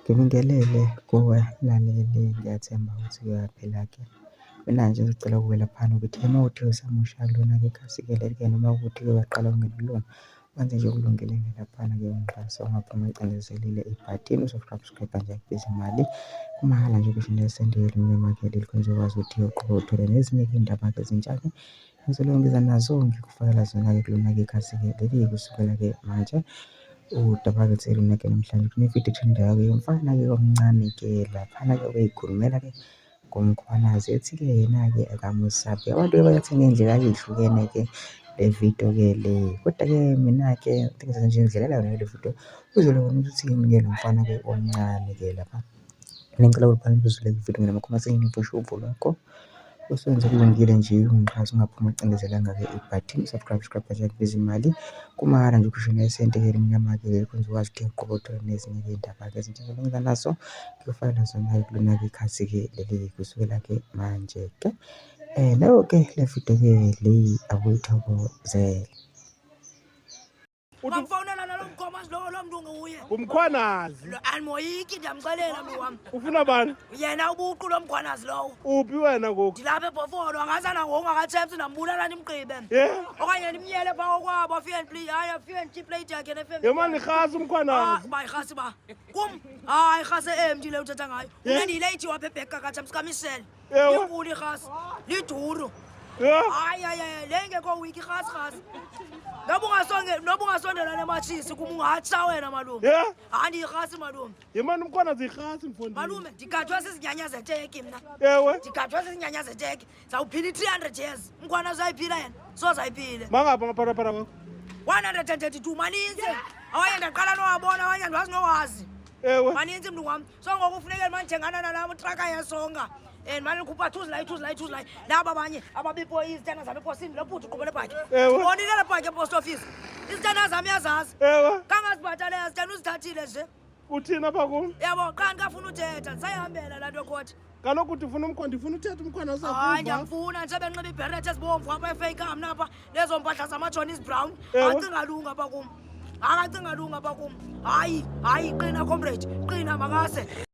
Ngibingelele kuwe mlaleli, ngiyathemba ukuthi uyaphila-ke. Mina nje ngicela ukuwela phana ukuthi uma kuwukuthi usemusha kulona-ke ikhasi-ke leli-ke noma kuwukuthi-ke uyaqala ukungena kulona, wenze nje okulungile-ke laphana-ke ungixhase ungaphumi ucindezelile ibhathini u-subscribe nje akubizi imali. Kumahhala nje kusho nesenti elimnyama-ke leli khona uzokwazi ukuthi uqhubeke uthole nezinye-ke iy'ndaba-ke ezintsha-ke engizobe ngiza nazo ngikufakela zona-ke kulona-ke ikhasi-ke leli kusukela-ke manje. Udaba-ke selunake namhlanje kune-video etrendayo-ke yomfana-ke omncane-ke laphana-ke obeyikhulumela-ke ngoMkhwanazi ethi-ke yena-ke akamusabi. Abantu-ke bayithatha ngey'ndlela ey'hlukene-ke le video-ke le, kodwa-ke mina-ke into nje ngidlalela yona le video uzwele wena ukuthi uthini-ke lo mfana-ke omncane-ke lapha. Mina ngicela ukuthi uzwele le video ngena comment usho uvo lwakho. Usenze okulungile nje ungixhase ungaphumi ucindezelanga-ke ibhathini subscribe subscribe nje akubizi imali kumahhala nje ukhishwe nesenti-ke elimnyama-ke khona uzokwazi ukuthi uqhubeke uthole nezinye-ke iy'ndaba-ke ezintsha engiza nazo ngiyofaka zona-ke kulona-ke ikhasi-ke leli kusukela-ke manje-ke. Nayo-ke le video-ke le akuyithokozele. Bamfonela nalo mkhomazi lowo lo mntu nguye. Umkhwanazi. Andimoyiki ndiyamxelela mntu wam. Ufuna bani? Yena ubuqu lo mkhwanazi lowo. Uphi wena ngoku? Ndilapha eBhofolo angaza nangoku akathemsi ndambulala ndimgqibe. Yeah. Okanye ndimyele phaa kokwabo afike ndipli hayi afike nditye ipleyiti yakhe nefemeli. Yemani irhasi umkhwanazi. Ah, uba irhasi ba. Kum hayi irhasi emnti le uthetha ngayo. Yeah. Mna ndiyileyithi wapha ebheka kaThamsi kamisele. Ewe. Inkulu irhasi. Liduru. Yeah. Hayi hayi hayi le ingekho wiki irhasi rhasi. Noba ungasonge noba ungasondela nematshisi kum ungatsha wena malume. Yeah. Hayi ndiyirhasi malume. Yemani umkhwanazi irhasi mfondini. Malume ndigathwe zizinyanya zeteki mna. Ewe. Ndigathwe zizinyanya zeteki. Zawuphila i-300 years. Umkhwana uzayiphila yena. Sozayiphile. Mangaphi amapharapara wakho? 132 maninzi. Awanye ndaqala nowabona awanye andiwazi nowazi. Ewe. Maninzi mntu wam. So ngoku funeke mandithengana nalaa traka yesonka and mane ndikhupha thuzilayi thuzilayi thuzilayi naba abanye ababipo izitena zam eposini lo bhuti uqhubele bhaki Ewe. bonile le bhaki epost office izitena zam uyazazi Ewe. kangazibhataleyo zitena uzithathile nje Uthini apha kum? yabo xa ndikafuna uthetha ndisayihambela laa nto ekhothi. Kaloku ndifuna umkhwa ndifuna uthetha umkhwana Hayi usakuva. ndiyamfuna nje benxiba ibherethe ezibomvu apha efeyikam napha nezo mpahla zamajohn brown. Ewe. Acinga lunga apha kum. Akacinga lunga apha kum. Hayi, hayi qina comrade, qina makase.